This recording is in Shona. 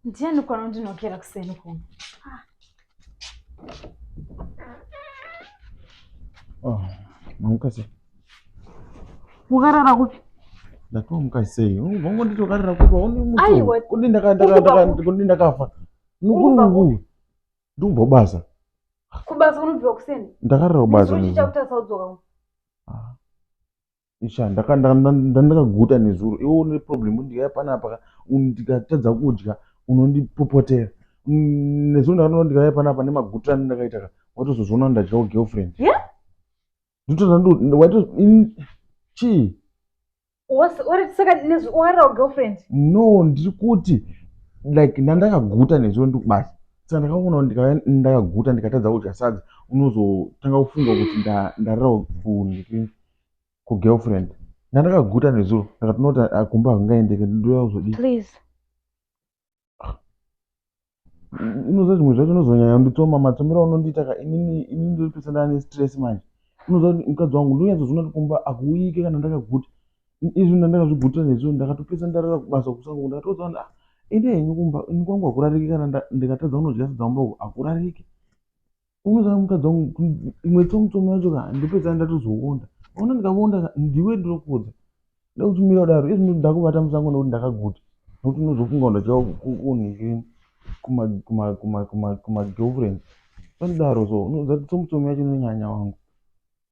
Ndiani kwanondinokera kuseni kuno? Ah. Oh, mamuka sei? Wakarara kupi? Ndatomuka sei? Ungonditi wakarara kupi? Une muto. Aiwa. Kudi ndaka ndaka ndaka kudi ndakafa. Nukungu. Ndikubva kubasa. Kubasa unobviwa kuseni? Ndakarara kubasa. Uchiita kuti asaudzoka. Ah. Isha ndandakaguta nezuro iwe une problem ndikauya panapa ndikatadza kudya unondipopotera nezuro ndakanoona ndikauya panapa nemaguta andakaita ka watozozviona ndadya kugirlfriend chii no ndiri kuti like ndandakaguta nezuro ndikubasa saka ndakaona kuti ndikauya ndakaguta ndikatadza kudya sadza unozotanga kufunga kuti ndarara kugirlfriend ndandakaguta nezuro ndakatonoti ah, kumba hakungaendeke ndoda kuzodii please unoziva zvimwe zvacho unozonyanya kunditsoma matsomero aunondiita ka inini inini ndotopesa ndane stress manje unoziva kuti mukadzi wangu ndonyatsozviona kuti kumba akuuyike kana ndakaguta izvi ndandakazvigutira nezvo ndakatopesa ndarara kubasa kusango ndakatoudza kuti ah ende henyu kumba ini kwangu hakurariki kana ndikatadza kunodya sadza kumba uku hakurariki unoziva mukadzi wangu imwe tsomutsomo yacho ka ndopedza ndatozoonda ona ndikavonda ka ndiwe ndinokuudza ndakutumira kudaro izvi ndakuvata musango nekuti ndakaguta nekuti unozofunga kuti ndachiva kunhikini kumagirlfriend anodaro so unoziva kuti tsomutsomo yacho inonyanya wangu.